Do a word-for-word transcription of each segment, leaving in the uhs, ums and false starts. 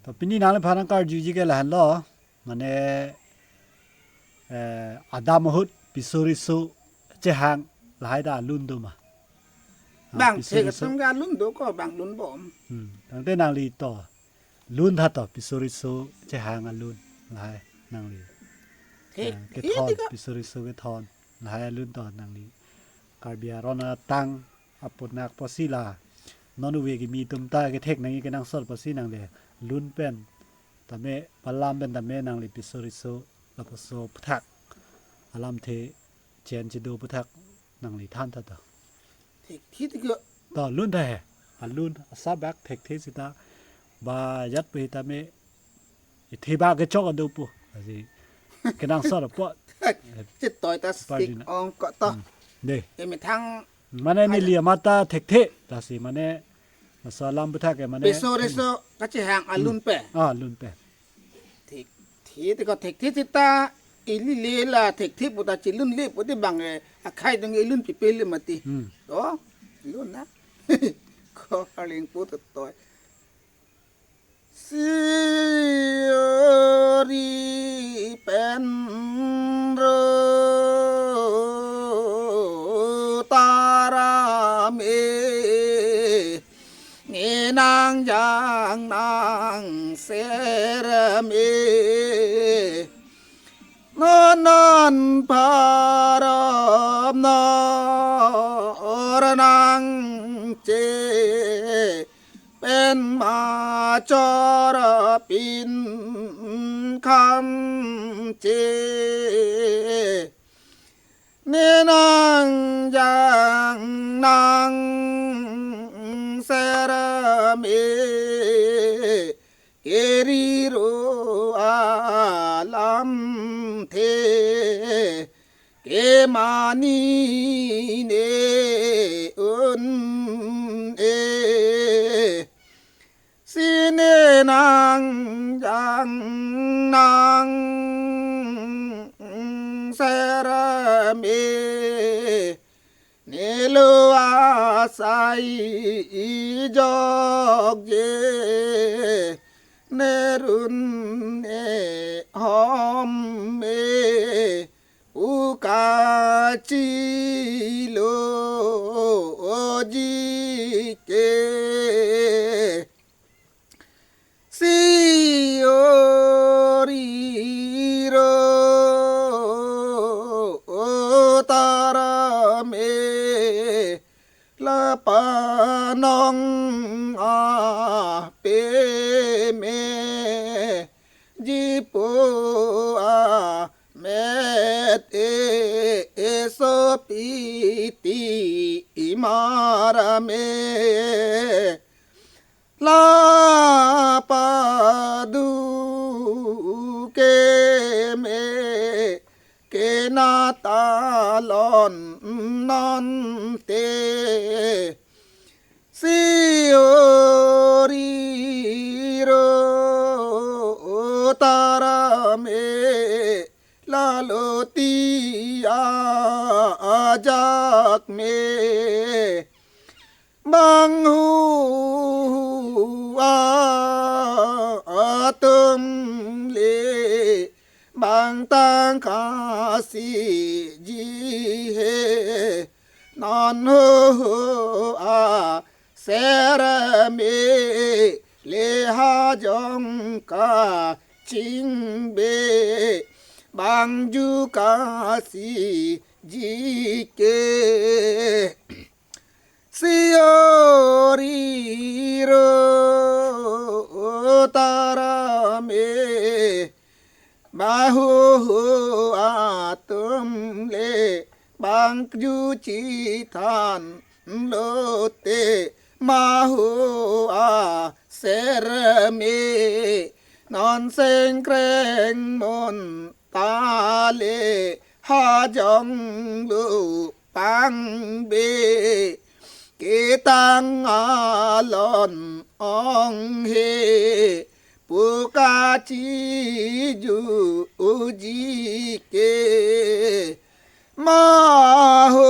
To pini nangliphan nangkarjuji ke lahenlo, mane, eh, adam ahut piso riso chehang lahai ta alun do ma? Ah, bang piso thek riso atum ke alun do ko, bang lunbom. Hmm. Tangte nangli to lun tha to, piso riso chehang alun lahai nangli. Thek, eh, kethon, thek, thek. Piso riso kethon lahai alun to nangli. Karbi aron atang apunak pusi la non ove kimi atum ta kethek nangji kenangsot pusi nangli lun pen tame, palam pen tame nangli piso riso lapuson aputhak alamthe chen chedo aputhak nangli than tha to. Thekthe tiko. To lun tha he. Alun asabak thekthe sita ba jat pe tame, ithe ba kechok ado pu. Asi kenangsot apot. Chetoi ta stik ong ko to. Hmm. De. Emethang mane neli amat ta thekthe, lasi mane laso alam aputhak ke mane piso riso kachehang alun pe. Ah, alun pe. Thekthe tiko, thekthe sita ili le la thekthe pu ta chelun le pu ti bang, eh, akhai dong ilun pipe le mati. Hmm. To, lun na. Ko aling pu to toi. Si ori pen ro tara me, ngenang jang nang ser me. Non non parap nor nang che pen ma chor pin kham che. Ngenang jang nang ser me, keri ro alamthe kemani ne un-e. Si ngenang jang nang ser me, nelo asai ijok je nerun ne hom me, uka chilo oji ke. Si ori ro tara me, la panong ape me, jipo amet e, eso piti imar me. La padu ke me kena talon non te. Si ori ro tara me, lalo ti ajak me. Bang hu atum le bang tang khasi ji he, non hu aser me le hajong kachingbe, bang ju khasi ji ke. Si ori ro tara me, bang hu atum le bang ju chethan lote, bang hu aser me, non sengkreng mon ta le hajong lu pangbe, ketang alon ong he, pu kachiju uji ke. Bang hu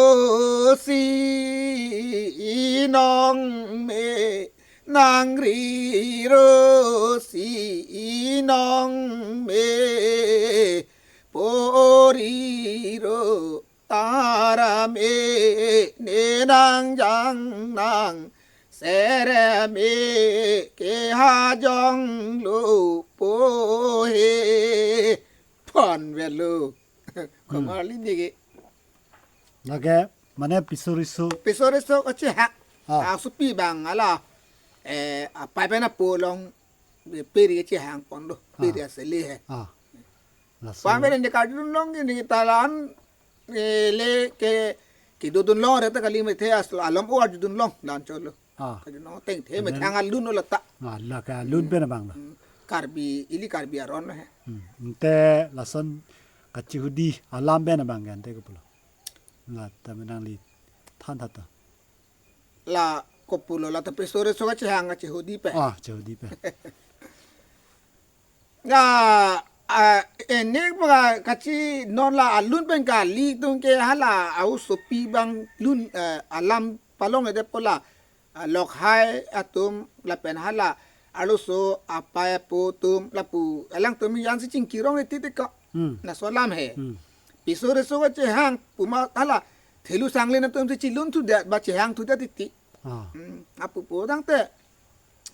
si nong me, Nang riro si nong me poriro tara me ne nang jang nang sere me ke ha jong lo po he. Pon velo. Komarli niki. Lake, mane piso riso. Piso riso kachehang. Ah. Asopi abang hala. Eh, apai pen apo along, eh, peri kachehang ponlo. Ah. Peri asele he. Ah. Laso. Pamere ni kardun long ni talan, eh, le ke, kedodun long re ta kali me the aslo alom o arjudun long dan cholo. Ah. Kardun long tengthe me. Amen. Thang alun lo ta. Ah, lake alun pen abang lo. Hmm. Karbi, ili Karbi aron he. Hmm. Ante lason kachihudi alam pen abang ke ante kopulo. La ta me nangli than tha ta. La kopulo la ta piso riso kachehang kachihudi pen. Ah, chihudi pen. Ya, ah, enek ba kachi non la alun pen kali tung ke hala asopi abang lun, eh, alam palong ede pola, ah, lokhai atum lapen hala arloso apai apo atum lapu alangtum yansi chingkirong iti ti ko. Hmm. Laso alam he. Hmm. Piso riso kachehang puma hala thelu sanglen atum si chilun thudet ba chehang thudet iti. Ah. Hmm. Apu po tangte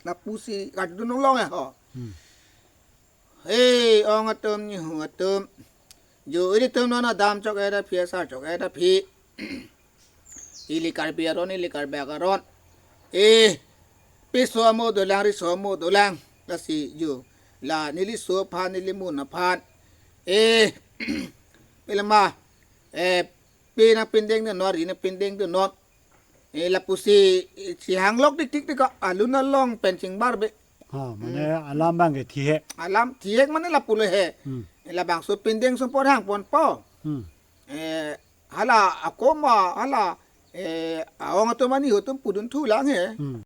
lapusi kardun long he ho. Hmm. He, ong atum, nihu atum. Jo ilitum non adam chok-et aphi, asar chok-et aphi. Ili Karbi aron, ili Karbi aron. Eh, piso amo dolang, riso amo dolang. Lasi jo. La neli so aphan, neli mun aphan. Eh, pele ma. Eh, pe nangpindeng dunnon, ri nangpindeng dunnon. Eh, lapusi, eh, chehanglok dikdik dika, alun along pen chingbar be. Ha, mane alam abang ke thihek. Alam thihek mane lapulo he. Hmm. Eh, labangso pindeng sumpot hang ponpo. Hmm. Eh, hala akoma, hala, eh, aong atum ani atum pudun thu lang he. Hmm.